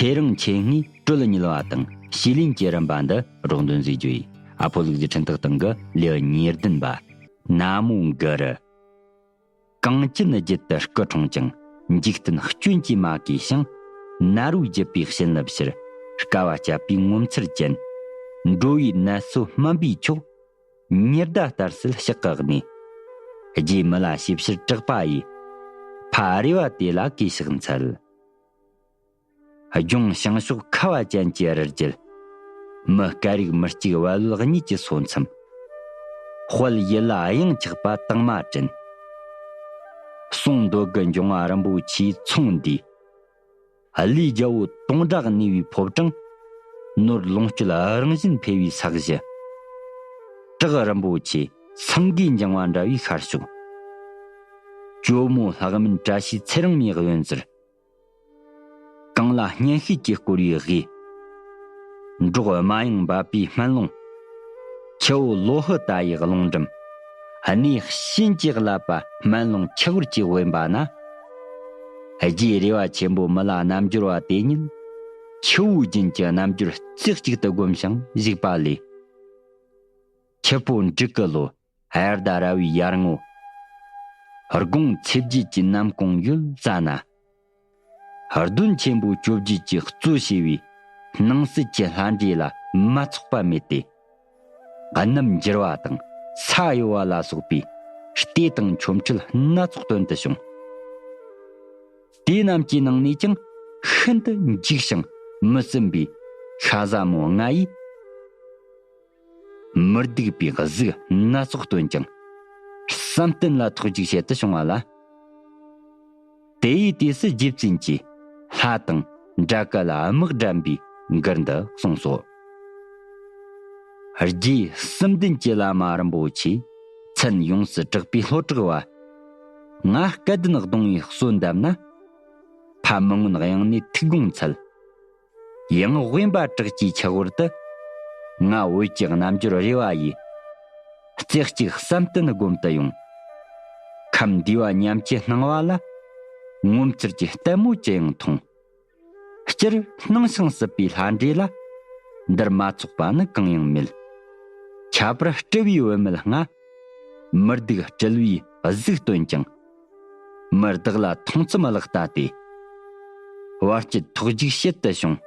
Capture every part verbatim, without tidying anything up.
ཁྱེད་རང་ཆེད་ངས་སྲོལ་གཉིས་པ་དང་ཞུས་ལེན་གྱི་རིམ་པ་འདི་རོགས་འདོན་ཟིག་བརྗོད་ཡིན། ཨ་ཕོ་ལུག་རྫི་འཕྲིན་སྟེགས་སྟེང་གི་ལེའུ་ཉེར་བདུན་པ། ན་མོ་གུ་རུ། གངས་ཅན་རྒྱུད་དུ་སྐུ་འཁྲུངས་ཀྱང་། འཇིག་རྟེན་སྐྱོན་གྱིས་མ་གོས་ཤིང་། ན་རོས་བརྒྱུད་པའི་བྱིན་རླབས་ཕྱིར། དཀའ་བ་སྤྱད་པའི་ངོ་མཚར་ཅན། འགྲོ་བའི་ནད་གསོ་སྨན་པའི་མཆོག། ཉི་ཟླ་ལྟར་གསལ་ཕྱག་གི་གནས། རྗེ་མི་ལ་ཞིབ་བཤེར་གྲགས་པ་ཡིས། ཕ་རེ་བ་དེ་ལ་གུས་ཕྱག་འཚལ། ལྗོངས་བྱང་ཕྱོགས་ཁ་བ་ཅན་གྱི་རི་རྒྱུད། མི་སྐད་རིགས་མི་གཅིག་བལ་ཡུལ་གཉིས་ཀྱི་སོ་མཚམས། དཔལ་ཡུལ་ལ་གཡང་ཆགས་པ་དྭངས་མ་དྲན། གསུང་འདོད་དགུ་འབྱུང་བ་རིན་པོ་ཆེའི་ཚོགས་འདུས། གླུའི་རྒྱལ་པོ་དོང་སྒྲ་གནས་པའི་ཕོ་བྲང་། ནོར་ལོངས་སྤྱོད་རང་བཞིན་འཕེལ་བའི་ས་གཞི། བྲག་རིན་པོ་ཆེ་སེང་གེ་འགྱིང་བ་འདྲ་བའི་ཤར་ཕྱོགས། ཇོ་མོ་ལྷ་སྨན་བཀྲ་ཤིས་ཚེ་རིང་མའི་གཡོན་ཟུར། གངས་ལ་སྙན་ཤོས་ཀྱིས་བསྐོར་བའི་དབུས། འབྲོག་རྨ་གཡང་འབབ་པའི་སྨན་ལུང་། ཆུ་བོ་ལོ་ཧི་ལྟ་ཡི་རླུང་འགྲིམ། གནས་གཤིན་གྱིས་བརླབས་པ་སྨན་ལུང་ཆུ་བུར་གྱི་དབེན་པ་ན། རྗེ་རེ་བ་ཆེན་པོ་མི་ལ་རྣལ་འབྱོར་བ་དེ་ཉིད། ཆུ་བོའི་རྒྱུན་གྱི་རྣལ་འབྱོར་རྩེ་གཅིག་ཏུ་བསྒོམ་ཞིང་བཞུགས་པ་ལས། ཆུ་སྤོ་འབྲུག་གི་ལོ། དབྱར་ཟླ་ར་བའི་ཡར་ངོ། དགུང་ཚེས་བརྒྱད་ཀྱི་ནམ་གུང་ཡུལ་ཙ་ན། གདོན་ཆེན་པོ་བཅོ་བརྒྱད་ཀྱིས་གཙོ་བྱས་པའི་སྣང་སྲིད་ཀྱི་ལྷ་འདྲེ་ལ་མ་ཚོགས་པ་མེད་དེ། གནམ་འགྱུར་བ་དང་ས་གཡོ་བ་ལ་སོགས་པའི་ལྟས་དང་ཆོ་འཕྲུལ་སྣ་ཚོགས་སྟོན་དུ་བྱུང་། དེ་རྣམས་ཀྱི་ནང་ནས་ཀྱང་ཤིན་ཏུ་འཇིགས་ཤིང་མི་སྲུན་པའི་ཤ་ཟ་མོ་ལྔ་ཡིས། མི་སྡུག་པའི་གཟུགས་སྣ་ཚོགས་སྟོན་ཅིང་། བསམ་གཏན་ལ་ཐོགས་རྒྱུག་བྱེད་དུ་བྱུང་བ་ལ། དེ་ཡི་དུས་སུ་རྗེ་བཙུན་གྱིས་ལྷ་དང་འདྲ་སྐད་ལ་དམག་འགྲན་པའི་མགུར་འདི་གསུངས་སོ། རྗེ་གསུམ་ལྡན་གྱི་བླ་མ་རིན་པོ་ཆེ་མཚན་ཡོངས་སུ་གྲགས་པའི་ལྷོ་བྲག་པ། ང་སྐལ་ལྡན་གདུང་བའི་གསོལ་འདེབས་ན། ཕ་མི་མངོན་གཡང་ནས་ཐུགས་དགོངས་འཚལ། ཡང་དབེན་པ་བྲག་གི་ཆུ་བོར་དུ། ང་བོད་ཀྱི་རྣལ་འབྱོར་རེ་བ་ཡིས། རྩེ་གཅིག་བསམ་གཏན་སྒོམ་དུ་ཡོང་། ཁམས་འདུས་པ་ཉམས་ཀྱི་སྣང་བ་ལ། ངོ་མཚར་གྱི་ལྟད་མོ་ཅི་ཡང་མཐོང་། སྤྱིར་སྣང་ཞིང་སྲིད་པའི་ལྷ་འདྲེ་ལ། འདིར་མ་ཚོགས་པ་ནི་གང་ཡང་མེད། ཁྱད་པར་སྤྲུལ་པའི་བུད་མེད་ལྔ། མི་སྡུག་སྤྲུལ་པའི་གཟུགས་སྟོན་ཅིང་། མི་བདག་ལ་མཐོང་མཚམས་བརླག་ལྟ་སྟེ། བར་སྐྱིད་ཐོག་རྒྱུག་བྱེད་དུ་བྱུང་།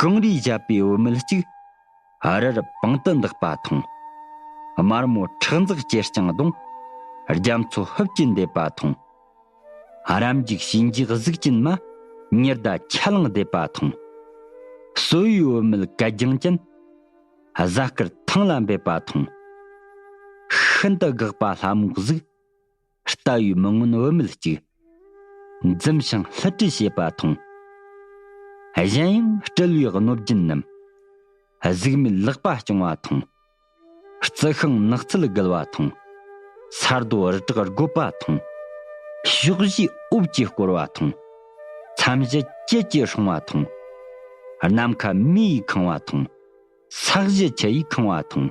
གངས་རིས་བཞད་པའི་བུད་མེད་ཅིག་རི་རབ་པང་དུ་འདེགས་པ་མཐོང་། དམར་མོ་ཁྲག་འཛག་ཅེར་རྐྱང་གདོང་། རྒྱ་མཚོ་ཧུབ་ཀྱིས་འདེབས་པ་མཐོང་། རབ་འཇིགས་བྱིན་གྱིས་གཟུགས་ཅན་མ། ཉི་ཟླ་ཆ་ལང་འདེབས་པ་མཐོང་། སོ་ཡི་བུད་མེད་གད་རྒྱངས་ཅན། གཟའ་སྐར་ཐང་ལ་འབེབས་པ་མཐོང་། ཤིན་ཏུ་འགགས་པ་ལྷ་མོའི་གཟུགས། ལྟ་བའི་མི་མངོན་བུད་མེད་ཅིག་འཛུམ་ཞིང་ལྷུ་སྤྲུལ་བྱེད་པ་མཐོང་། གཞན་ཡང་སྤྲུལ་པའི་གནོད་སྦྱིན་རྣམས། གཟུགས་མེད་ལག་པ་རྐྱོང་བ་མཐོང་། རྩི་ཤིང་ནགས་ཚལ་བརྒལ་བ་མཐོང་། ས་རྡོ་རི་བྲག་རྒོད་པ་མཐོང་། ཕྱོགས་བཞིའི་འོབས་ཀྱིས་བསྐོར་བ་མཐོང་། མཚམས་བཞི་བཅད་ཀྱིས་སྲུང་བ་མཐོང་། ནམ་མཁའ་མེ་ཡིས་ཁེངས་པ་མཐོང་། ས་གཞི་ཆུ་ཡིས་ཁེངས་པ་མཐོང་།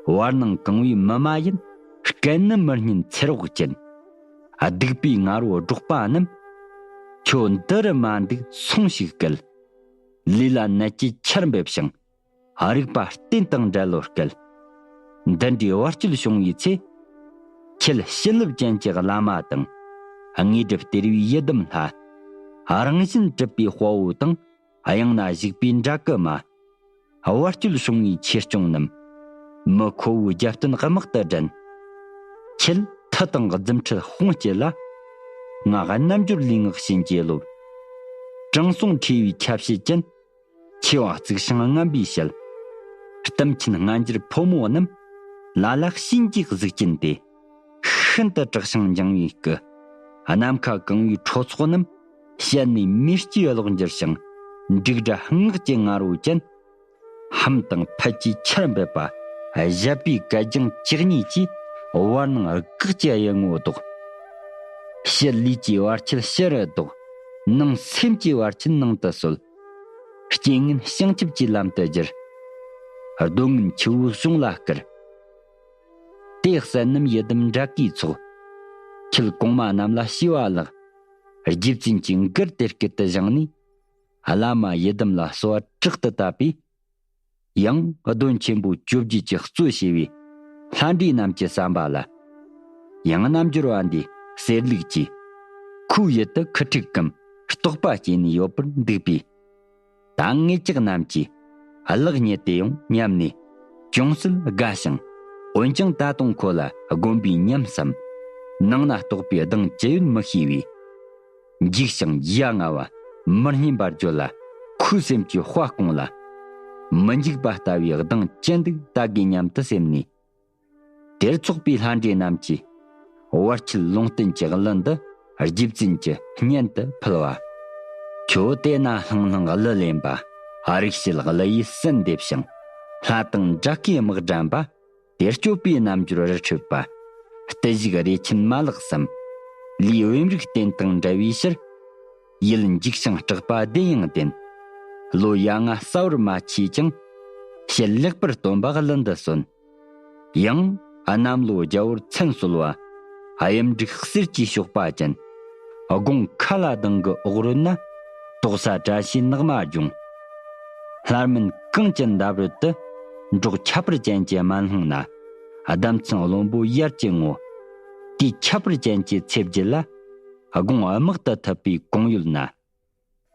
བར་སྣང་གང་བའི་མི་མ་ཡིན། སྐད་ནི་མི་སྙན་ཚེ་རོགས་ཅན། སྡིག་པའི་ང་རོ་སྒྲོག་པ་རྣམས། ཁྱོད་འདི་རུ་མ་འདུག་སོང་ཞིག་སྐད། ལུས་ལ་ནད་ཀྱི་ཆར་འབེབས་ཤིང་། རིག་པ་རྟེན་དང་འབྲེལ་ལོ་སྐད། འདི་འདྲའི་བར་ཆད་བྱུང་བའི་ཚེ། ཁྱེད་བྱིན་རླབས་ཅན་གྱི་བླ་མ་དང་། དངོས་གྲུབ་སྟེར་བའི་ཡི་དམ་ལྷ། རང་བཞིན་གྲུབ་པའི་དཔའ་བོ་དང་། གཡང་ན་བཞུགས་པའི་འདྲ་སྐུ་མ། བར་ཆད་བྱུང་བའི་ཆོས་སྐྱོང་རྣམས། མི་ཁོ་བོའི་རྒྱབ་རྟེན་དམག་ཏུ་འདྲེན། ཁྱེད་མཐུ་དང་རྫུ་འཕྲུལ་དཔུང་སྐྱེད་ལ། ང་རྣལ་འབྱོར་ལུས་ངག་བྱིན་གྱིས་རློབས། དྲང་སྲོང་ཁྲོས་པའི་ཆ་བྱད་ཅན། མཆེ་བ་གཙིགས་ཤིང་རྔམ་པའི་ཞལ། གཏུམ་ཆེན་སྔ་འགྱུར་ཕོ་མོ་རྣམས། ལ་ལ་བྱིན་གྱིས་གཟུགས་ཅན་ཏེ། ཤིན་ཏུ་དྲག་ཞིང་འགྱིང་བའི་སྐུ། ནམ་མཁའ་གང་བའི་ཁྲོ་ཚོགས་རྣམས། ཞལ་ནས་མེ་ལྕེ་གློག་འགྱུར་ཞིང་། འབྲུག་སྒྲ་སྔགས་ཀྱི་ང་རོ་ཅན། ཧམ་དང་ཕད་ཀྱི་ཆར་འབེབས་པ། བཞད་པའི་གད་རྒྱངས་ཇག་གཉིས་ཀྱིས། བར་སྣང་སྒེག་གི་གཡུལ་ངོ་ལྡོག། ཕྱི་ལུས་ཀྱི་བར་ཆད་ཕྱི་རུ་ལྡོག། ནང་སེམས་ཀྱི་བར་ཆད་ནང་དུ་སོལ། རྐྱེན་ངན་བྱང་ཆུབ་ཀྱི་ལམ་དུ་བསྒྱུར། གདོད་མངོན་ཆུ་བོའི་གཤོང་ལ་བསྐུར། དེ་གསན་ནམ་ཡི་དམ་འདྲ་སྐུའི་ཚོགས། ཁྱེད་གོང་མ་རྣམས་ལ་ཞུས་པ་ལགས། རྗེ་བཙུན་གྱི་མགུར་དེ་སྐད་དུ་བཞེངས་ནས། བླ་མ་ཡི་དམ་ལ་གསོལ་བ་དྲག་ཏུ་བཏབ་པས། ཡང་གདོན་ཆེན་པོ་བཅོ་བརྒྱད་ཀྱིས་གཙོ་བྱས་པའི་ལྷ་འདྲེ་རྣམས་ཀྱི་བསམ་པ་ལ། ཡང་རྣལ་འབྱོར་བ་འདིས་གསེར་ལུགས་ཀྱིས་ཁོའི་ཡུལ་དུ་ཁུ་འཁྲིག་གམ་རྟོག་པ་སྐྱེས་ནས་ཡོད་པར་འདུག་པས། ད་ངེད་ཅག་རྣམས་ཀྱིས་གླགས་རྙེད་དེ་ཡང་ཉམས་ནས་ཅུང་ཟད་དགའ་ཞིང་། འོན་ཀྱང་ད་དུང་ཁོ་ལ་དགོན་པའི་ཉམས་སམ། ནང་ན་གཏོགས་པའི་གདེང་ཅི་ཡོད་མི་ཤེས་པས། འཇིགས་ཤིང་ཡ་ང་བ་མི་སྙན་པར་བརྗོད་ལ། ཁོའི་སེམས་ཀྱི་དཔའ་སྐོང་ལ་མི་འཇིགས་པ་ལྟ་བུའི་གདེང་ཅི་འདུག་ལྟ་དགོས་སྙམ་དུ་སེམས་ནས། དེར་ཚོགས་པའི་ལྷ་འདྲེ་རྣམས་ཀྱིས་བར་ཆད་ལུང་བསྟན་གྱི་གླུ་འདི་རྗེ་བཙུན་གྱི་སྙན་དུ་ཕུལ་བ། ཁྱོད་དེ་ན་ལྷང་ལྷང་གླུ་ལེན་པ། རིག་བྱེད་གླུ་ཡིས་གསོལ་འདེབས་ཤིང་། ལྷ་དང་འདྲ་སྐུའི་དམག་འགྲན་པ། དེར་སྐྱོབ་པའི་རྣམ་འགྱུར་རི་ཁྲོད་པ། བརྟུལ་ཞུགས་རས་ཆེན་མ་ལགས་སམ། ལུས་དབེན་རིགས་བསྟན་དང་འདྲ་བའི་ཕྱིར། ཡིད་འཇིགས་ཤིང་སྐྲག་པ་བདེ་ཡང་ལྡན། ལོ་ཡ་ང་གསལ་བར་མ་མཆིས་ཀྱང་། ཞལ་ལེགས་པར་སྟོན་པ་གླུ་འདི་གསོན། ཡང་གནམ་ལོ་རྒྱལ་པོར་མཚན་གསོལ་བ། གཡུ་འབྲུག་གསེར་གྱི་གཤོག་པ་ཅན། དགུང་ཁ་ལ་གདང་གི་འོག་རོལ་ན། དོག་ས་བཀྲ་ཤིས་ནག་མ་ལྗོངས། ལྷ་སྨན་གངས་ཀྱི་འདབས་རོལ་དུ། འབྲོག་ཁྱད་པར་ཅན་གྱི་སྨན་ལྷུང་ན། ལྡམ་ཚོན་བློན་པོ་ཡར་གྱི་ངོ་། དེའི་ཁྱད་པར་ཅན་གྱི་ཚེ་བརྒྱད་ལ། དགུང་དམག་ཏུ་ཐུབ་པའི་གོང་ཡུལ་ན།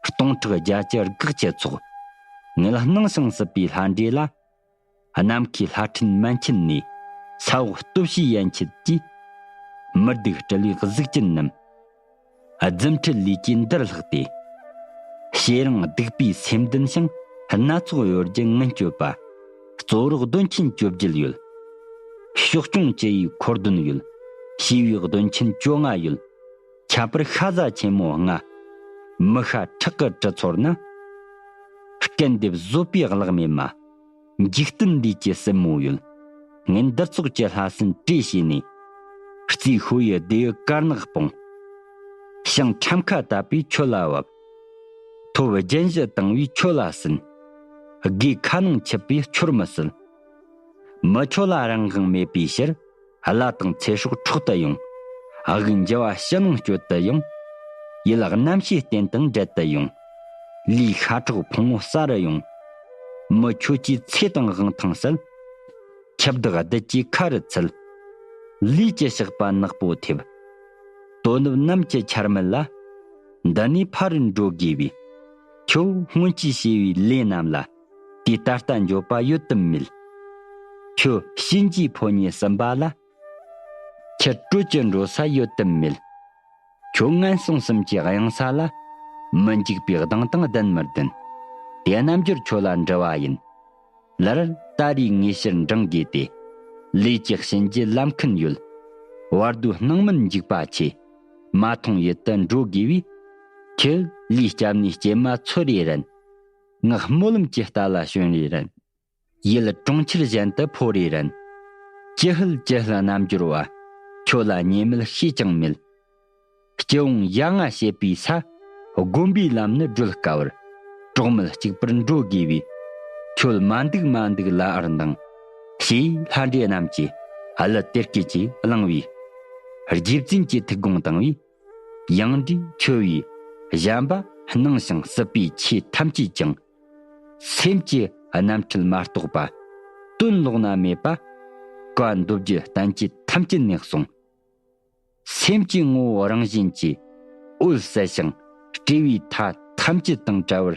སྟོང་ཕྲག་བརྒྱད་ཅུ་དགག་བྱེད་ཚོགས། ངེད་སྣང་ཞིང་སྲིད་པའི་ལྷ་འདྲེ་ལ། ནམ་མཁའི་ལྷ་ཕྲན་མན་ཆད་ནས། ས་འོག་སྟོབས་བཞིའི་ཡན་ཆད་ཀྱིས། མི་སྡུག་སྤྲུལ་བའི་གཟུགས་ཅན་རྣམས། རྫུ་འཕྲུལ་ལས་ཀྱིས་འདིར་ལྷགས་ཏེ། ཤེས་རིང་སྡིག་པའི་སེམས་ལྡན་ཞིང་། སྣ་ཚོགས་གཡོ་སྒྱུ་ངན་སྤྱོད་པ། རྩོད་རོགས་གདོན་ཆེན་བཅོ་བརྒྱད་ཡོད། ཕྱོགས་སྐྱོང་བཅུ་ཡི་འཁོར་གདོན་ཡོད། ཞི་བའི་གདོན་ཆེན་བཅོ་ལྔ་ཡོད། ཁྱད་པར་ཤ་ཟ་ཆེན་མོ་ལྔ། མི་ཤ་ཁྲག་གི་གྲི་ཚོར་ན། སྐད་འདེབས་བཟོད་པའི་གླགས་མེད་མ། འཇིག་རྟེན་འདས་ཀྱི་སྲིན་མོ་ཡོད། ངན་འདིར་ཚོགས་ཀྱི་ལྷ་སྲིན་བྲོས་བྱས་ནས། རྩིས་ཤོ་ཡི་སྡེ་ཡི་དཀར་ནག་སྤུངས། ཞིང་ཁྲམ་ཁ་བཏབ་པས་ཁྱོད་ལ་བབ། ཐོབ་རྒྱན་གཞི་བཏང་བས་ཁྱོད་ལ་ཟིན། དགེ་ཁ་ནང་ཆུད་པས་ཁྱོར་མི་སྲིད། མི་ཁྱོད་ལ་རང་དབང་མེད་པའི་ཕྱིར། བླ་དང་ཚེ་སྲོག་འཕྲོག་ཏུ་ཡོང་། དབུགས་འགྱུ་བ་ཕྱི་ནང་གཅོད་དུ་ཡོང་། ཡིད་རྣམ་ཤེས་རྟེན་དང་འབྲལ་དུ་ཡོང་། ལུས་ཤ་ཁྲག་ཕུང་བོ་ཟ་རུ་ཡོང་། མི་ཁྱོད་ཀྱི་ཚེ་དང་དབང་ཐང་སྲིད། ཁྱབ་བདག་བདུད་ཀྱི་ཁ་རུ་ཚུད། ལུས་ཀྱི་ཞགས་པ་ནག་པོ་ཐེབས། དོ་ནུབ་གནམ་གྱི་ཆར་མེད་ལ། འདི་ནས་ཕ་རུ་འགྲོ་དགོས་པས། ཁྱོད་སྔོན་གྱི་བྱས་པའི་ལས་རྣམས་ལ། དེ་ད་ལྟ་འགྱོད་པ་ཡོད་དམ་མེད། ཁྱོད་གཤིན་རྗེའི་ཕོ་ཉས་ཟིན་པ་ལ། ཁྱེད་སྤྲོད་ཀྱི་འགྲོ་ས་ཡོད་དམ་མེད། ཁྱོད་ངན་སོང་གསུམ་གྱི་གཡང་ས་ལ། མི་འཇིགས་པའི་གདེང་དང་ལྡན་མི་ལྡན། དེ་རྣམ་འགྱུར་ཁྱོད་ལ་འདྲི་བ་ཡིན། ལར་ད་རེས་ངེས་ཕྱིར་འབྲང་དགོས་ཏེ། ལས་ཀྱི་གཤིན་རྗེ་ལམ་མཁན་ཡོད། བར་དོའི་སྣང་མིན་འཇིགས་པ་ཆེ། མ་མཐོང་ཡུལ་དུ་འགྲོ་དགོས་པས། ཁྱེད་ལུས་སྐྱབས་གནས་སྐྱེལ་མ་ཚོར་རེ་རན། ངག་སྨོན་ལམ་གྱི་རྟ་ལ་ཞོན་རེ་རན། ཡིད་གྲོང་ཁྱེར་གཞན་དུ་འཕོ་རེ་རན། ཅི་ཧུད་ཅི་ཧུད་རྣམ་འགྱུར་བ། ཁྱོད་ལ་ཉེས་མེད་ཤེས་ཀྱང་མེད། སྤྱི་བོང་ཡ་ང་བྱེད་པའི་ས། དགོན་པའི་ལམ་ནི་བགྲོད་དཀའ་བར། གྲོགས་མེད་གཅིག་པུར་འགྲོ་དགོས་པས། ཁྱོད་མ་འདུག་མ་འདུག་ལ་ཨར་འདང་། ཞེས་ལྷ་འདྲེ་རྣམས་ཀྱིས་གླུ་དེ་སྐད་ཅེས་བླངས་པས། རྗེ་བཙུན་གྱི་ཐུགས་དགོངས་དང་བས། ཡང་འདྲིས་ཆོས་པའི་གཞན་པ་སྣང་ཞིང་སྲིད་པའི་ཆོས་ཐམས་ཅད་ཀྱང་། སེམས་ཀྱི་རྣམ་འཕྲུལ་མ་གཏོགས་པ། དོན་ལོགས་ན་མེད་པ། བཀའ་མདོ་རྒྱུད་བསྟན་བཅོས་ཐམས་ཅད་ནས་གསུངས། སེམས་ཀྱི་ངོ་བོ་རང་བཞིན་གྱིས་འོད་གསལ་ཞིང་སྤྲོས་པའི་མཐའ་ཐམས་ཅད་དང་བྲལ་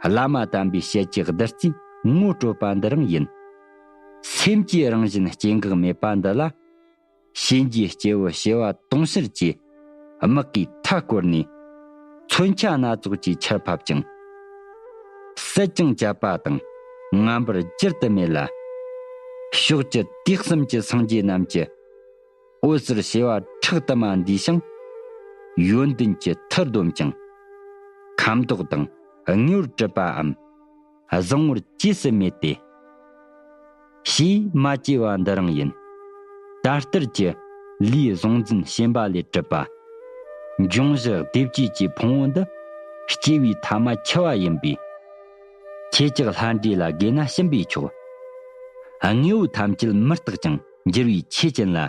བར། བླ་མ་དམ་པའི་ཞལ་གྱི་བདུད་རྩིས་ངོ་སྤྲོད་པ་འདི་རང་ཡིན། སེམས་ཀྱི་རང་བཞིན་སྐྱེ་འགག་མེད་པ་འདི་ལ། གཤིན་རྗེའི་སྐྱེ་བོ་བྱེ་བ་དུང་ཕྱུར་གྱིས་དམག་གིས་མཐའ་བསྐོར་ནས། མཚོན་ཆ་སྣ་ཚོགས་ཀྱིས་ཆར་ཕབ་ཅིང་། བསད་ཀྱང་བཅད་པ་དང་ངན་པར་བསྒྱུར་དུ་མེད་ལ། ཕྱོགས་བཅུ་དུས་གསུམ་གྱི་སངས་རྒྱས་རྣམས་ཀྱི་འོད་ཟེར་བྱེ་བ་ཕྲག་དུ་མ་འདུས་ཤིང་། ཡོན་ཏན་གྱི་མཐུ་སྡོམ་ཅིང་། ཁ་མདོག་དང་དངོས་པོར་གྲུབ་པའམ། བཟང་བོར་གྱེས་སུ་མེད་དེ། ཞེས་མ་སྐྱེས་པ་འདི་རང་ཡིན། ད་ལྟར་གྱི་ལུས་གཟུང་འཛིན་ཞེན་པ་ལས་གྲུབ་པ། འབྱུང་བཞི་སྡེབ་གཅིག་གི་ཕུང་པོ་འདི་སྐྱེ་བའི་ཐ་མ་འཆི་བ་ཡིན་པས། ཁྱེད་ཅག་ལྷ་འདྲེ་ལ་དགོས་ན་ཕྱིན་པས་ཆོག། དངོས་པོ་ཐམས་ཅད་མི་རྟག་ཅིང་འགྱུར་བའི་ཆོས་ཅན་ལ།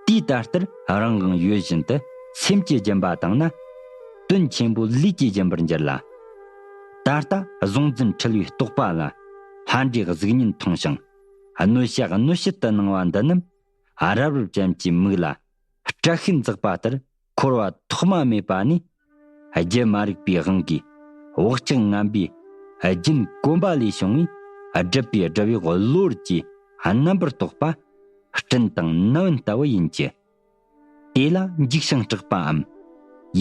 དུས་ད་ལྟར་རང་དབང་ཡོད་བཞིན་དུ་སེམས་ཀྱིས་སྦྱིན་པ་བཏང་ན། དོན་ཆེན་པོ་ལུས་ཀྱིས་སྦྱིན་པར་འགྱུར་ལ། ད་ལྟ་གཟུང་འཛིན་འཁྲུལ་བའི་རྟོག་པ་ལ་ལྷ་འདྲེའི་གཟུགས་བརྙན་མཐོང་ཞིང་གནོད་བྱ་གནོད་བྱེད་དུ་སྣང་བ་འདི་རྣམས་རབ་རིབ་ཅན་གྱི་མིག་ལ་སྐྲ་ཤད་འཛེགས་པ་ལྟར་འཁོར་བ་ཐོག་མ་མེད་པ་ནས་རྒྱུ་མ་རིག་པའི་དབང་གིས་བག་ཆགས་ངན་པའི་རྒྱུན་གོམས་པ་ལས་བྱུང་བའི་སྒྲིབ་པའི་སྒྲིབ་གཡོགས་གློ་བུར་གྱི་རྣམ་པར་རྟོག་པ་སྤྲིན་དང་ནམ་བུན་ལྟ་བུ་ཡིན་གྱི། དེ་ལ་འཇིགས་ཤིང་སྐྲག་པའམ།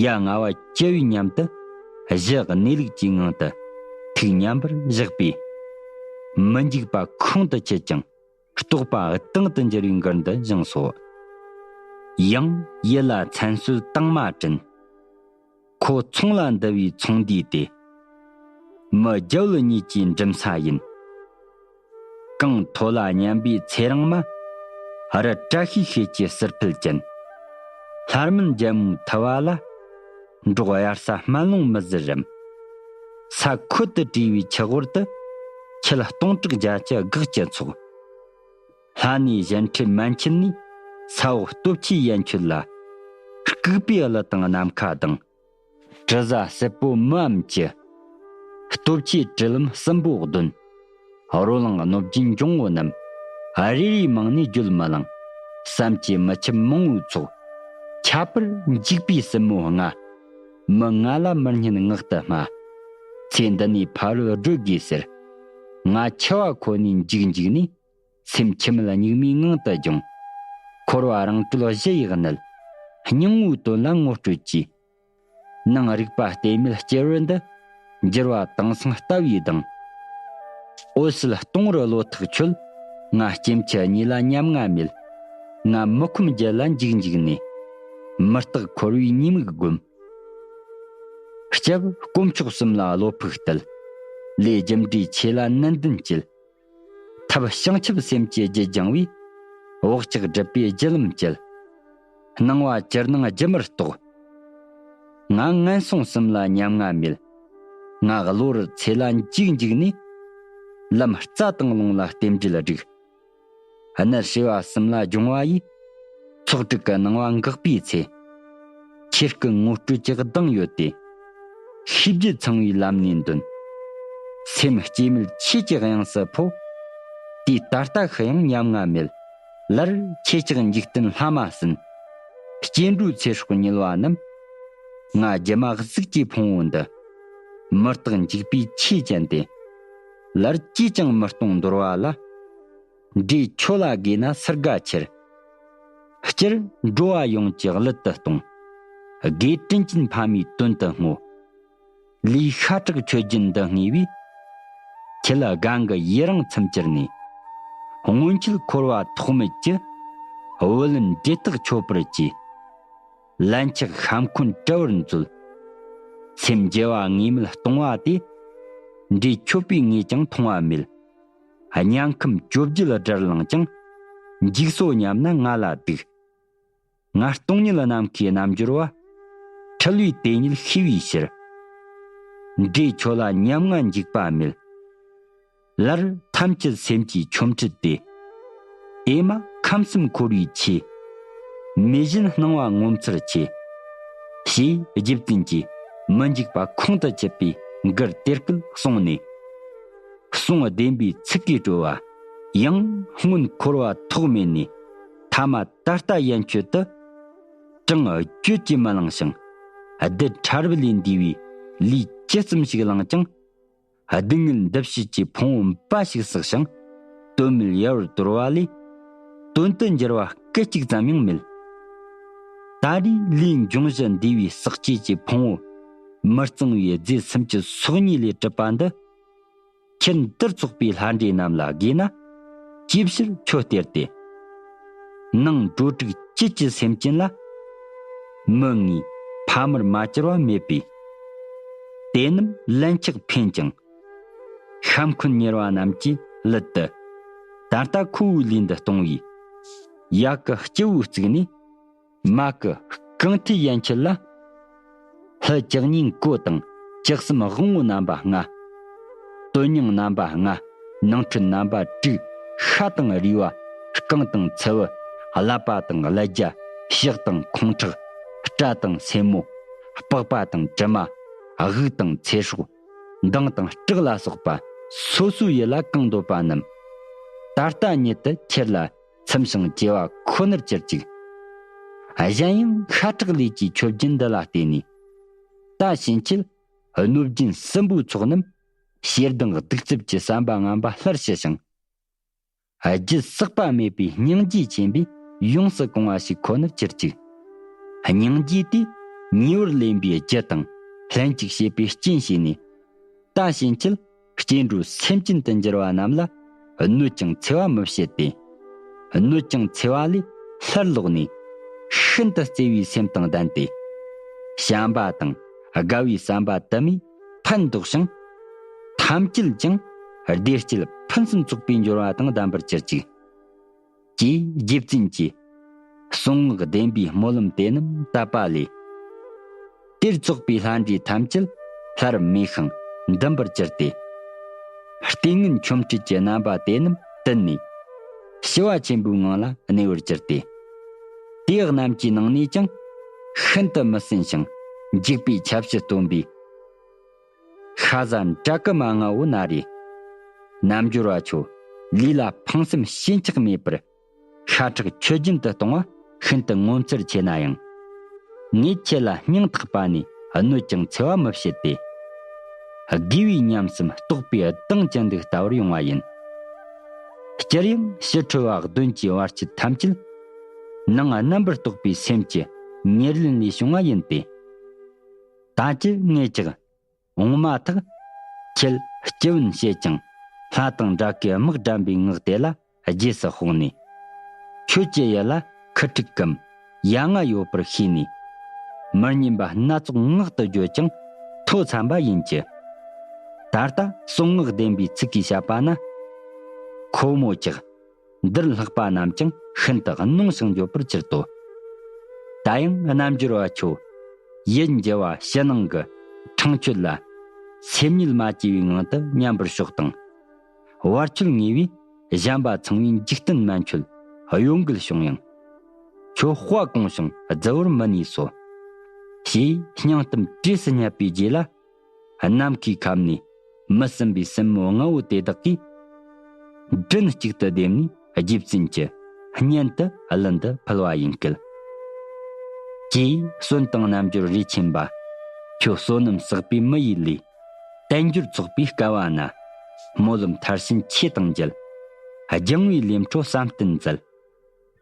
ཡ་ང་བ་སྐྱེ་བའི་སྙམ་དུ་གཞི་གནས་ལུགས་ཀྱི་ངང་དུ་ཐུགས་མཉམ་པར་བཞག་པས། མི་འཇིགས་པ་ཁོང་དུ་ཆུད་ཅིང་རྟོག་པ་དྭངས་དུ་འགྱུར་བའི་མགུར་འདི་བཞེངས་སོ། ཡང་ཡིད་ལ་མཚན་གསོལ་དྭངས་མ་དྲན། ཁོ་ཚོང་ལ་འདུ་བའི་ཚོང་འདུས་ཏེ། མི་རྒྱལ་བུ་གཉིས་ཀྱི་འགྲིམ་ས་ཡིན། གང་མཐོ་ལ་མཉམ་པའི་ཚེ་རིང་མ། རི་བཀྲ་ཤིས་ཤེལ་གྱི་ཟུར་ཕུད་ཅན། ལྷ་སྨན་རྒྱལ་མོའི་ཐུ་བ་ལ། འབྲོག་དབྱར་ས་སྨན་ལུང་མི་ཟེར་རམ། ས་ཁོལ་དུ་བྲིས་པའི་ཆུ་གོར་དུ། ཁྱི་ལ་སྟོང་ཕྲག་བརྒྱ་ཅུ་དགག་ཅི་ཚོགས། ལྷ་ནས་གཞན་འཕྲད་མན་ཆད་ནས། ས་འོག་སྟོབས་ཆེའི་ཡན་ཆོད་ལ། ལྐུགས་པའི་གླུ་དང་ནམ་མཁའ་ལྡིང་། དྲི་ཟ་སྲིད་པོ་མིའམ་ཅི། སྟོབས་ཆེའི་དྲི་ལམ་སྲིན་པོ་གདོན། རོ་ལངས་གནོད་སྦྱིན་འབྱུང་བོ་རྣམས། རེ་རེའི་མིང་ནས་བརྗོད་མི་ལང་། བསམ་གྱིས་མི་ཁྱབ་མང་བོའི་ཚོགས། ཁྱད་པར་འཇིགས་པའི་སྲིན་མོ་ལྔ། མི་ང་ལ་མི་སྙན་ངག་ཏུ་སྨྲ། ཚེ་འདི་ནས་ཕ་རོལ་བགྲོད་དགོས་ཟེར། ང་འཆི་བ་ཁོ་ནས་འཇིགས་འཇིགས་ནས། སེམས་འཆི་མེད་གཉུག་མའི་ངང་དུ་སྦྱོང་། འཁོར་བ་རང་གྲོལ་གཞི་ཡི་གནད། སྙིང་པོའི་དོན་ལ་ངོ་སྤྲོད་ཀྱིས། ནང་རིག་པ་ལྟེ་མེད་སྐྱེ་བོ་འདི། འགྱུར་བ་དེང་སང་ལྟ་བུའི་གདེང་། འོད་གསལ་སྟོང་རི་ལོ་ཐག་ཆོད། ང་སྐྱེ་འཆི་གཉིས་ལ་ཉམ་ང་མེད། ང་མི་ཁོམ་རྒྱལ་ལ་འཇིགས་འཇིགས་ནས། མི་རྟག་འཁོར་བའི་ཉེས་དམིགས་བསྒོམ། སྐྱབས་དཀོན་མཆོག་གསུམ་ལ་བློ་ཕུགས་གཏད། ལས་རྒྱུ་འབྲས་ཆེ་ལ་ནན་ཏན་བྱེད། ཐབས་བྱང་ཆུབ་སེམས་ཀྱི་རྒྱུད་སྦྱང་བས། བག་ཆགས་སྒྲིབ་པའི་རྒྱུ་ལམ་བཅད། སྣང་བ་ཇི་སྣང་སྒྱུ་མར་རྟོགས། ང་ངན་སོང་གསུམ་ལ་ཉམ་ང་མེད། ང་གློ་བུར་ཚེ་ལ་འཇིགས་འཇིགས་ནས། ལམ་རྩ་དང་ལུང་ལ་རྟེན་འབྲེལ་བསྒྲིགས། གནད་བྱེ་བ་གསུམ་ལ་སྦྱོང་བ་ཡིས། ཚོགས་དྲུག་གི་སྣང་བ་འགག་པའི་ཚེ། ཁྱེད་སྐུ་ངོ་སྤྲོད་ཀྱི་གདེང་ཡོད་དེ། ཤེས་རྒྱུད་ཚང་བའི་ལམ་ནས་འདོན། སེམས་སྐྱེ་མེད་ཆོས་ཀྱི་དབྱིངས་སུ་འཕོ། དུས་ད་ལྟ་ཤི་ཡང་ཉམ་ང་མེད། ལར་ཁྱེད་ཅག་འཇིག་རྟེན་ལྷ་མ་ཟིན། སྐྱེ་འགྲོའི་ཚེ་སྲོག་ཉུལ་བ་རྣམས། ང་སྒྱུ་མ་གཟུགས་ཀྱི་ཕུང་བོ་འདི། མི་རྟག་འཇིག་པའི་ཆོས་ཅན་ཏེ། ལར་ཅིས་ཀྱང་མི་སྟོང་འདོར་བ་ལ། འདྲེ་ཁྱོད་ལ་དགོས་ན་སུ་དགའ་ཁྱེར། སྤྱིར་འགྲོ་བ་ཡོངས་ཀྱི་གླུད་དུ་གཏོང་། དགེ་དྲིན་ཅན་ཕ་མའི་དོན་དུ་བསྔོ། ལུས་ཤ་ཁྲག་མཆོད་སྦྱིན་འདི་བསྔོས་པས། ཁྱེད་ལ་གང་གི་ཡི་རང་མཚམས་གྱུར་ནས། སྔོན་ཆད་འཁོར་བ་ཐོག་མེད་ཀྱི། བུ་ལོན་འབྲས་རྟགས་མཆོད་པར་གྱིས། ལན་ཆགས་ཤ་འཁོན་བྲལ་བར་མཛོད། སེམས་བརྗེ་བ་ངེས་མེད་གཏོང་བ་དེ། འདྲེ་ཁྱོད་པས་ངས་ཀྱང་མཐོང་བ་མེད། དམྱལ་ཁམས་བཅོ་བརྒྱད་དགྲར་ལངས་ཀྱང་། འཇིགས་སོ་སྙམ་ན་ང་ལ་སྡིགས། ང་སྟོང་ཉིད་རྣམ་ཤེས་རྣལ་འབྱོར་བ། འཁྲུལ་བའི་དེ་ཉིད་ཤེས་པའི་ཕྱིར། འདྲེ་ཁྱོད་ལ་ཉམ་ང་འཇིགས་པ་མེད། ལར་ཐམས་ཅད་སེམས་ཀྱི་ཆོ་འཕྲུལ་ཏེ། ཨེ་མ་ཁམས་གསུམ་འཁོར་བའི་ཆོས། མེད་བཞིན་སྣང་བ་ངོ་མཚར་ཆེ། ཞེས་རྗེ་བཙུན་གྱིས་མི་འཇིགས་པ་ཁོང་དུ་ཆུད་པའི་མགུར་དེ་སྐད་གསུངས་ནས། གསུང་བདེན་པའི་ཚིག་གིས་སྤྲོ་བ། ཡང་སྔོན་འཁོར་བ་ཐོག་མེད་ནས། ཐ་མ་ད་ལྟ་ཡན་ཆོད་དུ། གྲངས་བརྗོད་ཀྱིས་མི་ལང་ཞིང་། རྡུལ་ཕྲ་རབ་ལས་འདས་པའི་ལུས་ཇི་ཙམ་ཞིག་བླངས་ཀྱང་། སྡུག་བསྔལ་འདི་ཕྱིར་གྱི་ཕུང་པོ་འབའ་ཞིག་བསགས་ཤིང་། དོན་མེད་ཡལ་བར་དོར་བ་ལས། དོན་དུ་འགྱུར་བ་སྐད་ཅིག་ཙམ་ཡང་མེད། ད་རེས་ལས་འབྱུང་བཞི་འདས་པའི་ཟག་བཅས་ཀྱི་ཕུང་པོ། མི་གཙང་བའི་རྫས་སུམ་ཅུ་སོ་གཉིས་ལས་གྲུབ་པ་འདི། ཁྱེད་འདིར་ཚོགས་པའི་ལྷ་འདྲེ་རྣམས་ལ་དགོས་ན། ཅིའི་ཕྱིར་ཁྱོད་སྟེར་ཏེ། ནང་འགྲོ་དྲུག་བཅུད་ཀྱི་སེམས་ཅན་ལ། མི་ངའི་ཕ་མར་མ་གྱུར་པ་མེད་པས། དེ་རྣམས་ལན་ཆགས་འཕེན་ཅིང་། ཤ་འཁོན་གཉེར་བ་རྣམས་ཀྱི་གླུད་དུ། ད་ལྟ་ཁོ་བོའི་ལུས་འདི་གཏོང་བའི། ཡ་གི་སྤྱི་བོའི་གཙུག་ནས། མ་གི་རྐང་མཐིལ་ཡན་ཆད་ལ། ལྷ་བཅུ་གཉིས་མགོ་དང་བཅུ་གསུམ་དབང་པོ་རྣམ་པ་ལྔ། དོན་སྙིང་རྣམ་པ་ལྔ། ནང་ཁྲོལ་རྣམ་པ་དྲུག། ཤ་དང་རུས་པ། རྐང་དང་མཚུར་བུ། ཀླད་པ་དང་ཀླད་རྒྱ། ཕྱག་དང་ཁོང་ཁྲག། སྐྲ་དང་སེན་མོ། པགས་པ་དང་དྲི་མ། དབུགས་དང་ཚེ་སྲོག། མདངས་དང་སྐྲག་ལ་སོགས་པ་སོ་སོའི་ཡུལ་ལ་གང་འདོད་པ་རྣམས། ད་ལྟ་ཉིད་དུ་ཁྱེར་ལ་ཚིམ་ཞིང་བཅོས་པ་ཁོ་ནར་གྱུར་ཅིག། གཞན་ཡང་ཤ་ཁྲག་ལུས་ཀྱི་མཆོད་སྦྱིན་འདི་ལ་བརྟེན་ནས། ད་ཕྱིན་ཆད་གནོད་སྦྱིན་སྲིན་པོའི་ཚོགས་རྣམས་ཞེ་སྡང་གདུག་རྩུབ་ཀྱི་བསམ་པ་ངན་པ་སླར་ཞི་ཞིང་། རྒྱུད་བསགས་པ་མེད་པའི་སྙིང་རྗེ་ཆེན་པོས་ཡོངས་སུ་གང་བ་ཞིག་ཁོ་ནར་གྱུར་ཅིག། སྙིང་རྗེ་དེས་ཉེ་བར་ལེན་པའི་རྒྱུ་དང་ལྷན་ཅིག་བྱེད་པའི་རྐྱེན་བྱས་ནས། ད་ཕྱིན་ཆད་སྐྱེ་འགྲོའི་སེམས་ཅན་དུ་འགྱུར་བ་རྣམས་ལ་གནོད་ཅིང་འཚེ་བ་མི་བྱེད་དེ། གནོད་ཅིང་འཚེ་བ་ལས་སླར་ལོག་ནས་ཤིན་ཏུ་བརྩེ་བའི་སེམས་དང་ལྡན་ཏེ། བྱམས་པ་དང་དགའ་བའི་བསམ་པ་དུ་མས་ཕན་འདོགས་ཤིང་། ཐམས་ཅད་ཀྱང་བདེ་སྐྱིད་ཕུན་སུམ་ཚོགས་པའི་འབྱོར་བ་དང་ལྡན་པར་གྱུར་ཅིག། ཅེས་རྗེ་བཙུན་གྱིས་གསུང་ངག་བདེན་པའི་སྨོན་ལམ་དེ་རྣམས་བཏབ་པ་ལས། དེར་ཚོགས་པའི་ལྷ་འདྲེ་ཐམས་ཅད་སླར་མེད་ཤིང་འདུམ་པར་གྱུར་ཏེ། ལྟས་ངན་ཆོ་འཕྲུལ་གྱི་རྣམ་པ་དེ་རྣམས་བཏུལ་ནས་ཞི་བ་ཆེན་པོའི་ངང་ལ་གནས་པར་གྱུར་ཏེ། དེ་རྣམས་ཀྱི་ནང་ནས་ཀྱང་ཤིན་ཏུ་མི་སྲུན་ཞིང་འཇིགས་པའི་ཆབ་སྲིད་སྟོན་པའི་ཤ་ཟ་འདྲ་ཀི་མ་ལྔ་བོ་ན་རེ། རྣལ་འབྱོར་བ་ཁྱོད་ལུས་ལ་ཕངས་སེམས་ཞེན་ཆགས་མེད་པར་ཤ་ཁྲག་མཆོད་སྦྱིན་དུ་གཏོང་བ་ཤིན་ཏུ་ངོ་མཚར་ཆེ་ན་ཡང་། ངས་ཁྱེད་ལ་སྙིང་ཐག་པ་ནས་གནོད་ཅིང་འཚེ་བ་མི་བྱེད་དེ། དགེ་བའི་ཉམས་སམ་རྟོགས་པའི་གདེང་ཅན་དུ་ལྟ་བར་ཡོང་བ་ཡིན། སྤྱིར་ཡང་ཕྱི་ཁྲོ་བ་གདོན་གྱི་བར་ཆད་ཐམས་ཅད། ནང་རྣམ་པར་རྟོག་པའི་སེམས་ཀྱི་ཉེར་ལེན་ལས་བྱུང་བ་ཡིན་ཏེ། ད་ཅི་ངས་ཀྱང་འོང་མ་ཐག་ཁྱེད་སྐྱི་བོན་བྱེད་ཅིང་ལྷ་དང་འདྲ་ཀའི་དམག་དགྲམ་པའི་ངག་དེ་ལ་རྗེས་སུ་དཔོག་ནས། ཁྱོད་ཀྱི་ཡུལ་ལ་ཁུ་ཕྲུག་གམ་ཡ་ང་ཡོད་པར་ཤེས་ནས། མི་སྙན་པ་སྣ་ཚོགས་ངག་ཏུ་བརྗོད་ཅིང་ཐོ་འཚམ་པ་ཡིན་གྱི། ད་ལྟ་གསུང་ངག་བདེན་པའི་ཚིག་གིས་བཤད་པ་ན། ཁོ་མོ་ཀྱག། འདིར་ལྷགས་པ་རྣམས་ཀྱང་ཤིན་ཏུ་གནོང་ཞིང་འགྱོད་པར་གྱུར་ཏོ། ད་ཡང་རྣལ་འབྱོར་བ་ཁྱོད། ཡིད་འགྱུ་བ་ཕྱི་ནང་གི་འཕྲང་ཆོད་ལ། སེམས་ཉིད་མ་སྐྱེས་པའི་ངང་དུ་མཉམ་པར་ཞོག་དང་། བར་ཆོད་ངེས་པས་གཞན་པ་ཚང་བའི་འཇིག་རྟེན་མན་ཆོད་གཡོ་འགུལ་བྱུང་ཡང་། ཁྱོད་དཔའ་གོང་ཞིང་རྫི་བོར་མི་ནུས་སོ། ཞེས་སྙིང་གཏམ་བྲེས་སུ་བསྙད་པའི་རྗེས་ལ། ནམ་མཁའི་ཁམས་ནས་མི་ཟིན་པའི་སྲིན་མོ་ལྔ་བོ་དེ་དག་གིས། མགྲིན་གཅིག་ཏུ་བསྡེབས་ནས་རྗེ་བཙུན་གྱི་སྙན་དུ་གླུ་འདི་ཕུལ་བ་ཡིན་སྐད། ཀྱེ་གསོན་དང་རྣལ་འབྱོར་རིས་ཆེན་པ། ཁྱོད་བསོད་ནམས་བསགས་པའི་མི་ཡི་ལུས། དལ་འབྱོར་ཚོགས་པའི་སྐལ་བ་ན། སྨོན་ལམ་མཐར་ཕྱིན་ཆོས་དང་མཇལ། སྦྱང་བའི་ལས་འཕྲོ་བསམ་གཏན་མཛད།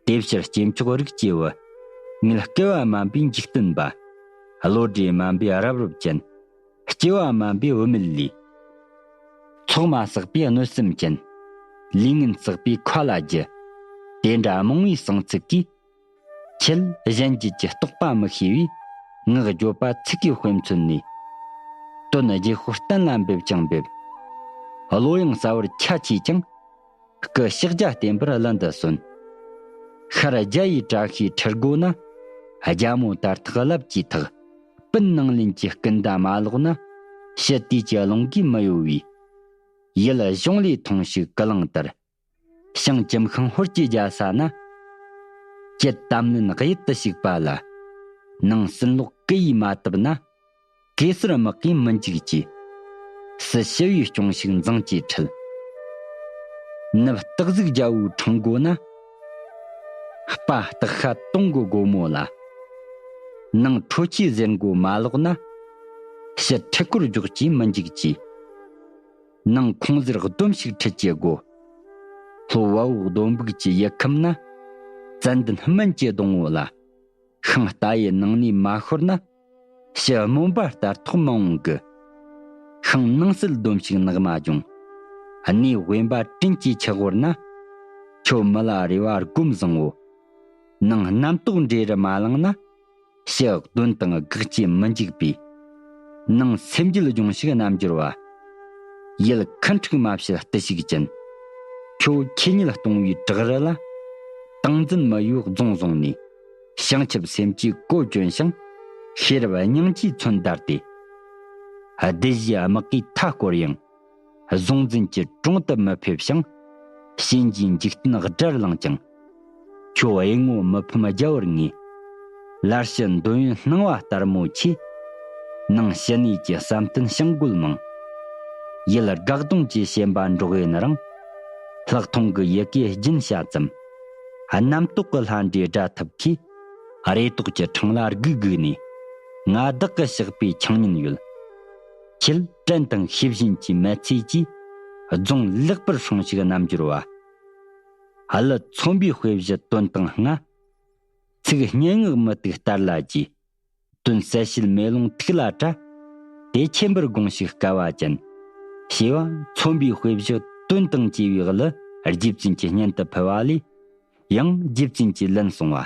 དེ་ཕྱིར་སྐྱེས་མཆོག་རིགས་སྐྱེས་བུ། ངེད་སྐལ་བ་དམན་པའི་འཇིག་རྟེན་པ། བློ་གྲོས་དམན་པའི་རབ་རིབ་ཅན། སྐྱེ་བ་དམན་པའི་བུད་མེད་ལུས། ཚོགས་མ་བསགས་པའི་གནོད་སེམས་ཅན། ལུས་ངན་བསགས་པའི་མཁའ་ལ་རྒྱུ། དེ་འདྲ་རྨོངས་པའི་གསང་ཚིག་གིས། ཁྱེད་གཞན་རྒྱུད་ཀྱི་རྟོགས་པ་མི་ཤེས་པས། ངག་བརྗོད་པ་ཚིག་གིས་དཔེ་མཚོན་ནས། དོན་བརྗེད་པོ་གཏན་ལ་འབེབས་ཀྱང་འབེབས། བློ་ཡང་གསལ་བར་ཁྱད་ཆོས་ཀྱང་། སྐུ་ཕྱག་རྒྱ་བརྟན་པར་གླུ་འདི་གསོན། ཤར་རྒྱ་ཡི་བཀྲ་ཤིས་ཁྲི་སྒོ་ན། རྒྱ་མོ་དར་ཐག་རླབས་ཀྱིས་འཐག། སྤུན་ནང་ལེན་གྱི་སྐུ་ཟླ་མ་ལོག་ན། ཕྱི་དུས་ཀྱི་རླུང་གིས་མི་གཡོ་བའི། ཡུལ་གཞུང་ལས་ཐོང་ཞིག་ཀི་ལིང་ལྟར། ཞིང་ཁྱིམ་ཤིང་ཧོར་གྱི་རྒྱལ་ས་ན། ཀྱེ་དམ་ལྷན་གཡུལ་དུ་ཞུགས་པ་ལ། ནང་སྲིན་ལོག་ཀི་ཡིས་མ་བཏབ་ན། གེ་སར་དམག་གིས་མི་འཇིགས་ཀྱི། སྲིད་ཞི་བའི་སྐྱོང་ཞིག་འཛིང་གྱིས་ཁྲིད། ནུབ་སྟག་གཟིག་རྒྱལ་པོའི་འཕྲང་སྒོ་ན། དཔའ་སྟག་ཤ་དུང་གི་སྒོ་མོ་ལ། ནང་ཁྲོ་ཆུའི་གཟེར་མགོ་མ་ལོག་ན། ཕྱི་ཁྲི་སྐོར་འཇོག་གིས་མི་འཇིགས་ཀྱི། ནང་ཁོང་གཟེར་སྡོམ་ཞིག་ཁྲིད་ཀྱི་སྒོ། ལྷོ་བ་བོ་སྡོམ་སྦུག་གི་ཡུལ་ཁམས་ན། ཙན་དན་སྨན་གྱི་སྡོང་བོ་ལ། ཤིང་རྟ་ཡི་ནང་ནས་མ་ཤོར་ན། ཕྱི་སྨོན་པ་ལྟར་ཐོག་མ་འོང་གི། ཤིང་ནང་གསེད་སྡོམ་ཞིག་ནགས་མ་སྦྱོང་། གནས་དབེན་པ་སྤྲིན་གྱི་ཆུ་བོར་ན། ཁྱོད་མི་ལ་རེ་བ་སྒོམ་བཟང་བོ། ནང་རྣམ་རྟོག་འདྲེ་རུ་མ་ལངས་ན། ཕྱི་གདོན་དང་དགག་བྱས་མི་འཇིགས་པའི། ནང་སེམས་རྒྱུད་སྦྱོང་ཞིག་རྣལ་འབྱོར་བ། ཡུལ་ཁུ་འཁྲིག་མ་བྱེད་བརྟུལ་ཞུགས་ཅན། ཁྱོད་ཁྱེད་ཉིད་གཏོང་བའི་བྲག་རི་ལ། ཏིང་འཛིན་མི་གཡོ་རྫོང་བཟུང་ནས། བྱང་ཆུབ་སེམས་ཀྱི་གོ་གྱོན་ཞིང་། ཤེས་རབ་སྙིང་རྗེས་མཚོན་བརྡར་ཏེ། སྡུད་བྱེད་དམག་གིས་མཐའ་བསྐོར་ཡང་། གཟུང་འཛིན་གྱི་གྲོང་དུ་མི་ཕེབས་ཤིང་། གཤིན་རྗེའི་འཇིག་རྟེན་དགྲར་ལངས་ཀྱང་། ཁྱོད་གཡུལ་ངོ་མི་ཕམ་རྒྱལ་བར་ངེས། ལར་ཕྱིན་འདོད་ཡོན་སྣང་བ་ལྟར་མོ་ཆེ། ནང་ཕྱི་གནས་ཀྱི་བསམ་གཏན་བྱིང་རྒོད་མང་། ཡུལ་དགག་སྡང་གི་ཞེན་པ་འགྲོགས་ཡིན་རང་། ལྷག་མཐོང་གི་ཡི་གེ་རྒྱུན་བྱ་ཙམ། རྣམ་རྟོག་གི་ལྷ་འདྲེ་སྒྲ་ཐབས་ཀྱིས། རེ་དོགས་ཀྱི་འཕྲང་ལ་སྒུག་སྒུག་ནས། ང་བདག་གི་ཞགས་པའི་ཆང་ཉིན་ཡོད། ཁྱེད་དྲན་དང་ཤེས་བཞིན་གྱི་མི་ཚེ་གྱིས། རྫོང་ལེགས་པར་སྲུངས་ཤིག་རྣལ་འབྱོར་བ། ཨ་ལི་ཚོམ་པའི་དཔེ་བཞི་དོན་དང་ལྔ། ཚིག་སྙན་ངག་མུ་ཏིག་ལྟར་ལ་རྒྱས། དོན་གསལ་བྱེད་མེ་ལོང་ཐིག་ལ་བཀྲ། དེ་མཁྱེན་པར་དགོངས་ཤིག་སྐལ་བ་ཅན། ཞེས་པ་ཚོམ་པའི་དཔེ་བཞི་དོན་དང་བཅས་པའི་གླུ་རྗེ་བཙུན་གྱི་སྙན་དུ་ཕུལ་བ་ལས། ཡང་རྗེ་བཙུན་གྱིས་ལན་གསུང་བ།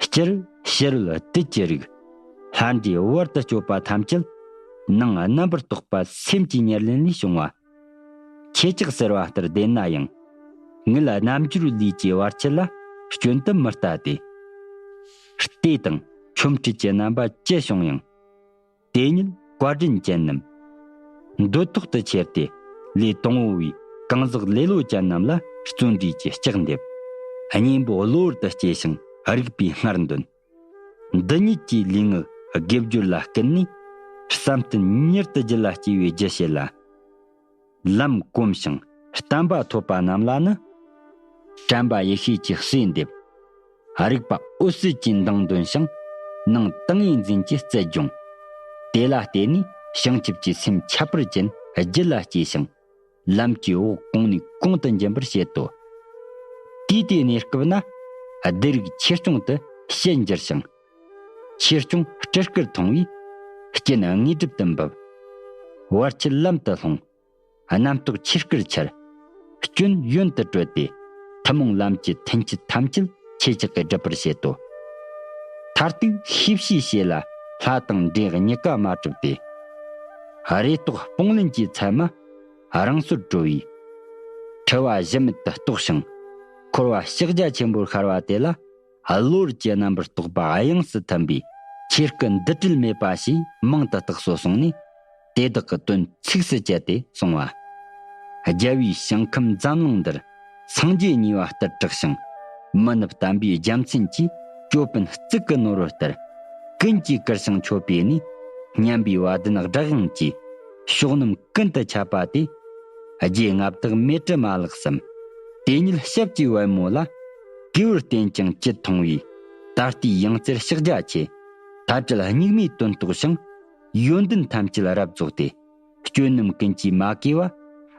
སྤྱིར་ཕྱི་རོལ་དུས་ཀྱི་རིག་ལྷ་འདྲེ་བར་དུ་གཅོད་པ་ཐམས་ཅད། ནང་རྣམ་པར་རྟོག་པ་སེམས་ཀྱི་ཉེར་ལེན་ལས་བྱུང་བ། ཁྱེད་ཅག་ཟེར་བ་ལྟར་བདེན་ན་ཡང་། ངེད་རྣལ་འབྱོར་ལུས་ཀྱི་བར་ཆད་ལ་སྐྱོན་དུ་མི་ལྟ་སྟེ། ལྟས་དང་ཆོ་འཕྲུལ་གྱི་རྣམ་པ་ཅི་བྱུང་ཡང་། དེ་ཉིད་བཀའ་དྲིན་ཅན་རྣམས། འདོད་ཐོག་ཏུ་ཁྱེར་ཏེ་ལས་དང་པོ་བའི་གང་ཟག་ལེ་ལོ་ཅན་རྣམས་ལ་བརྩོན་འགྲུས་ཀྱི་ལྕགས་འདེབས། གཉེན་པོ་གློ་བུར་དུ་སྐྱེས་ཤིང་རིག་པའི་སྔར་འདོན། འདི་ཉིད་ཀྱི་ལུས་ངག་དགེ་སྦྱོར་ལ་བསྐུལ་ནས། བསམ་གཏན་མྱུར་དུ་རྒྱུད་ལ་སྐྱེ་བའི་རྒྱུ་བྱེད་ལ། ལམ་གོམས་ཤིང་བསྟན་པ་ཐོབ་པ་རྣམས་ལ་ནི། དྲན་པ་ཡེ་ཤེས་ཀྱི་གསོས་འདེབས། རིག་པ་འོད་གསལ་གྱི་མདངས་འདོན་ཞིང་། ནང་ཏིང་ངེ་འཛིན་གྱི་རྩལ་སྦྱོང་། དེ་ལ་བརྟེན་ནས་བྱང་ཆུབ་ཀྱི་སེམས་ཁྱད་པར་ཅན་རྒྱུད་ལ་སྐྱེས་ཤིང་། ལམ་གྱི་འོག་གོང་ནས་གོང་དུ་འབྱིན་པར་བྱེད་དོ། དུས་དེའི་གནས་སྐབས་ན་བདེ་རིག་ཆེར་སྐྱོང་དུ་ཕྱིར་འགྱུར་ཞིང་། ཆེར་སྐྱོང་སྤྲུལ་སྐུར་མཐོང་བས་རྐྱེན་དངོས་གྲུབ་ཏུ་འབབ། བར་ཆད་ལམ་དུ་ལྷུང་། རྣམ་རྟོག་ཆོས་སྐུར་འཆར། སྐྱོན་ཡོན་དུ་གྲོལ་ཏེ། ཐུན་མོང་ལམ་གྱི་མཐུན་རྐྱེན་ཐམས་ཅད་ཁྱེད་ཅག་གིས་སྒྲུབ་པར་བྱེད་དོ། མཐར་ཐུག་ཤེས་བྱའི་ཕྱེད་ལ་ལྷ་དང་འདྲེ་གཉིས་ཀ་མ་གྲུབ་སྟེ། རེ་དོགས་སྤོང་ལེན་གྱི་མཚན་མ་རང་སོར་གྲོལ་བས། འཁྲུལ་བ་གཞི་མེད་དུ་རྟོགས་ཤིང་། འཁོར་བ་ཕྱག་རྒྱ་ཆེན་པོར་ཤར་བ་དེ་ལ། གློ་བུར་གྱི་རྣམ་པར་རྟོག་པ་དབྱིངས་སུ་ཐིམ་པས། ཆོས་སྐུ་འདུ་འབྲལ་མེད་པ་ཞེས་མིང་དུ་བཏགས་སོ་གསུངས་ནས། དེ་དག་གི་དོན་ཚིགས་སུ་བཅད་དེ་གསུངས་པ། རྒྱལ་བའི་ཞིང་ཁམས་འཛམ་གླིང་འདིར། སངས་རྒྱས་ཉེ་བ་ལྟར་གྲགས་ཤིང་། མི་ནུབ་དམ་པའི་རྒྱལ་མཚན་གྱིས། ཅོད་པན་གཙུག་གི་ནོར་བུ་ལྟར། ཀུན་གྱིས་བཀུར་ཞིང་མཆོད་པའི་གནས། སྙན་པའི་བ་དན་སྒྲ་དབྱངས་ཀྱིས། ཕྱོགས་རྣམས་ཀུན་ཏུ་ཁྱབ་པ་དེ། རྗེ་མངའ་བདག་མཻ་ཏྲི་མ་ལགས་སམ། དེ་ཉིད་ཞབས་ཀྱི་པད་མོ་ལ། གུས་པར་བརྟེན་ཅིང་ཅི་མཐོང་བའི། ད་ལྟའི་ཡང་རྩེར་ཕྱག་རྒྱ་ཆེ། མཐའ་བྲལ་གཉུག་མའི་དོན་རྟོགས་ཤིང་། ཡོན་ཏན་ཐམས་ཅད་རབ་རྫོགས་ཏེ། སྐྱོན་རྣམས་ཀུན་གྱིས་མ་གོས་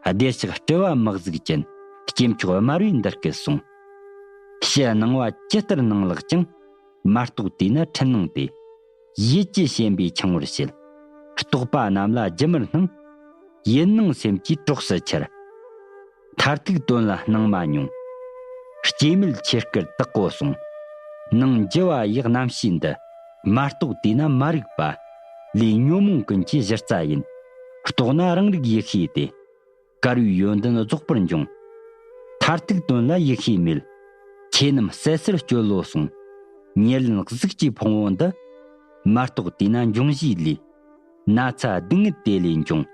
པ། བདེ་གཤེགས་སྤྲུལ་པ་མི་གཟུགས་ཅན། སྐྱེས་མཆོག་དམར་པོས་འདི་སྐད་གསུངས། ཕྱི་སྣང་བ་ཇི་ལྟར་སྣང་ལགས་ཀྱང་། མ་རྟོགས་དུས་ན་འཁྲུལ་སྣང་སྟེ། ཡིད་ཀྱི་ཞེན་པས་འཆིང་བར་བྱེད། རྟོག་པ་རྣམས་ལ་སྒྱུ་མར་སྣང་། ཡིད་སྣང་སེམས་ཀྱི་གྲོགས་སུ་འཆར། མཐར་ཐུག་དོན་ལ་སྣང་མ་མྱོང་། སྐྱེ་མེད་ཆོས་སྐུར་དག་གོ་གསུངས། ནང་འགྱུ་བ་ཡི་རྣམ་ཤེས་འདི། མ་རྟོགས་དུས་ན་མ་རིག་པ། ལས་ཉོན་མོངས་ཀུན་གྱི་གཞི་རྩ་ཡིན། རྟོགས་ན་རང་རིག་ཡེ་ཤེས་ཏེ། དཀར་བའི་ཡོན་ཏན་རྫོགས་པར་འབྱུང་། མཐར་ཐུག་དོན་ལ་ཡེ་ཤེས་མེད། ཆོས་རྣམས་ཟད་སར་སྤྱོད་ལོ་གསུངས། ཉེར་ལེན་གཟུགས་ཀྱི་ཕུང་པོ་འདི། མ་རྟོགས་དུས་ན་འབྱུང་བཞིའི་ལས། ན་ཚ་སྡུག་བསྔལ་དེ་ལས་འབྱུང་།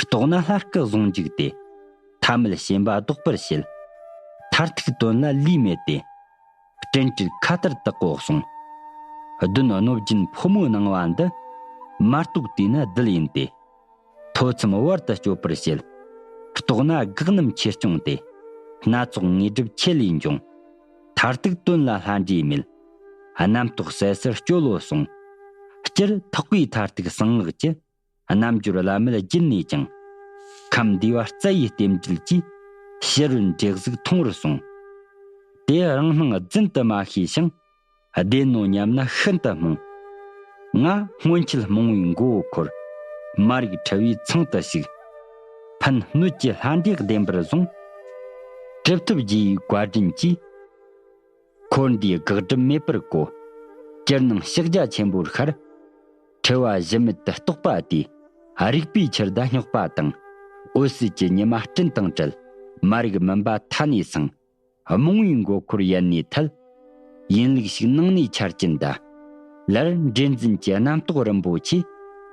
རྟོགས་ན་ལྷ་སྐུ་ཟུང་འཇུག་སྟེ། ཐ་མལ་ཞེན་པ་ལྡོག་པར་བྱེད། མཐར་ཐུག་དོན་ལ་ལུས་མེད་དེ། སྤྲིན་བྲལ་མཁའ་ལྟར་དག་གོ་གསུངས། བདུན་གནོད་སྦྱིན་ཕོ་མོའི་སྣང་བ་འདི། མ་རྟོགས་དུས་ན་རྡུལ་ཡིན་ཏེ། ཐོ་འཚམས་བར་དུ་གཅོད་པར་བྱེད། རྟོགས་ན་འགག་རྣམས་ཆེར་སྐྱོང་སྟེ། སྣ་ཚོགས་དངོས་གྲུབ་ཆེ་ལས་འབྱུང་། མཐར་ཐུག་དོན་ལ་ལྷ་འདྲེས་མེད། རྣམ་རྟོག་ཟད་སར་སྤྱོད་ལོ་གསུངས། སྤྱིར་ཐེག་པའི་མཐར་ཐུག་གསང་སྔགས་ཀྱི། རྣལ་འབྱོར་བླ་མེད་བརྒྱུད་ནས་ཀྱང་། ཁམས་འདུས་པ་རྩ་ཡི་རྟེན་འབྲེལ་གྱིས། ཕྱི་རོལ་འབྲས་གཟུགས་མཐོང་བར་གསུངས། དེ་རང་སྣང་རྫུན་དུ་མ་ཤེས་ཤིང་། བདེན་ནོ་སྙམ་ན་ཤིན་ཏུ་རྨོངས། ང་སྔོན་ཆད་རྨོངས་པའི་མགོ་བོ་འཁོར། མ་རིག་འཁྲུལ་པའི་ཚང་དུ་ཞུགས། ཕན་གནོད་ཀྱི་ལྷ་འདྲེས་བདེན་པར་བཟུང་། གྲུབ་ཐོབ་རྗེ་ཡི་བཀའ་དྲིན་གྱིས། འཁོར་འདས་དགག་སྒྲུབ་མེད་པར་གོ། ཅིར་སྣང་ཕྱག་རྒྱ་ཆེན་པོར་ཤར། འཁྲུལ་བ་གཞི་མེད་དུ་རྟོགས་པ་དེས། རིག་པའི་ཆུ་ཟླ་སྙོགས་པ་དང་། འོད་གསལ་གྱི་ཉི་མ་སྤྲིན་དང་བྲལ། མ་རིག་མུན་པ་མཐའ་ནས་སངས། རྨོངས་པའི་མགོ་འཁོར་ཡལ་ནས་ཐལ། ཡིན་ལུགས་ཤིག་ནང་ནས་འཆར་གྱིན་གདའ། ལར་འདྲེན་འཛིན་གྱི་རྣམ་རྟོག་རིན་པོ་ཆེ།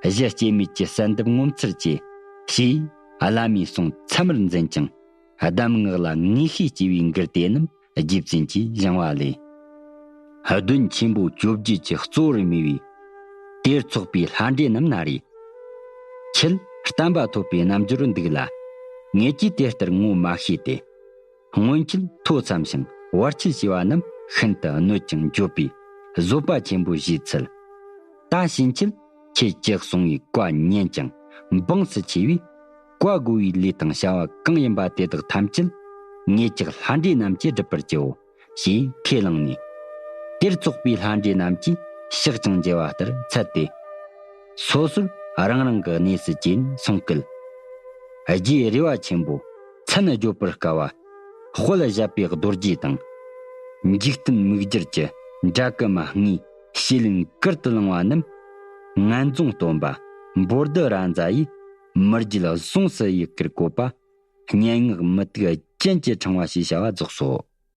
གཞི་སྐྱེ་མེད་ཀྱི་གསལ་འདེབས་ངོ་མཚར་ཆེ། ཞེས་བླ་མའི་གསུང་ཚད་མར་འཛིན་ཅིང་། གདམས་ངག་ལ་ངེས་ཤེས་སྐྱེ་བའི་མགུར་དེ་རྣམས་རྗེ་བཙུན་གྱིས་བཞེངས་པ་ལས། གདོན་ཆེན་པོ་བཅོ་བརྒྱད་ཀྱི་གཙོ་བོར་མོས་པའི། དེར་ཚོགས་པའི་ལྷ་འདྲེ་རྣམས་ན་རེ། ཁྱེད་ བརྟན་པ་ཐོབ་པའི་རྣལ་འབྱོར་འདུག་ལ། ངེད་ཀྱིས་དེ་ལྟར་ངོ་མ་ཤེས་ཏེ། སྔོན་ཆད་མཐོ་འཚམ་ཞིང་བར་ཆད་བྱས་པ་རྣམས་ཤིན་ཏུ་གནོད་ཅིང་འགྱོད་པའི་བཟོད་པ་ཆེན་པོ་བཞེས་ཚུལ། ད་ཕྱིན་ཆད་ཁྱེད་ཀྱིས་གསུང་བའི་བཀའ་ཉན་ཅིང་འབངས་སུ་ཆེ་བས། བཀའ་བསྒོ་བའི་ལས་དང་བྱ་བ་གང་ཡིན་པ་དེ་དག་ཐམས་ཅད་ངེད་ཅག་ལྷ་འདྲེ་རྣམས་ཀྱིས་སྒྲུབ་པར་བགྱིའོ། ཞེས་ཁས་བླངས་ནས། དེར་ཚོགས་པའི་ལྷ་འདྲེ་རྣམས་ཀྱིས་ཕྱག་ཅིང་མཇལ་བ་ལྟར་འཚལ་ཏེ། སོ་སོར་རང་རང་གི་གནས་སུ་བྱོན་གསུང་སྐད། རྗེ་རས་པ་ཆེན་པོ་མཚན་བརྗོད་པར་དཀའ་བ། དཔལ་ཞབས་པའི་རྡོ་རྗེ་དང་། འཇིག་རྟེན་མིག་སྦྱར་གྱི་འདྲ་སྐུ་མ་ལྔའི་ཞེས་ལན་བསྐུར་དུ་བླངས་པ་རྣམས། ངན་རྫོང་སྟོན་པ་འབོར་དུ་ར་མཛའ་ཡིས་མི་བརྗེད་ཟུངས་སུ་ཡི་གེར་བཀོད་པ། སྙན་ངག་མུ་ཏིག་ཅན་གྱི་ཕྲེང་བ་ཞེས་བྱ་བ་རྫོགས་སོ།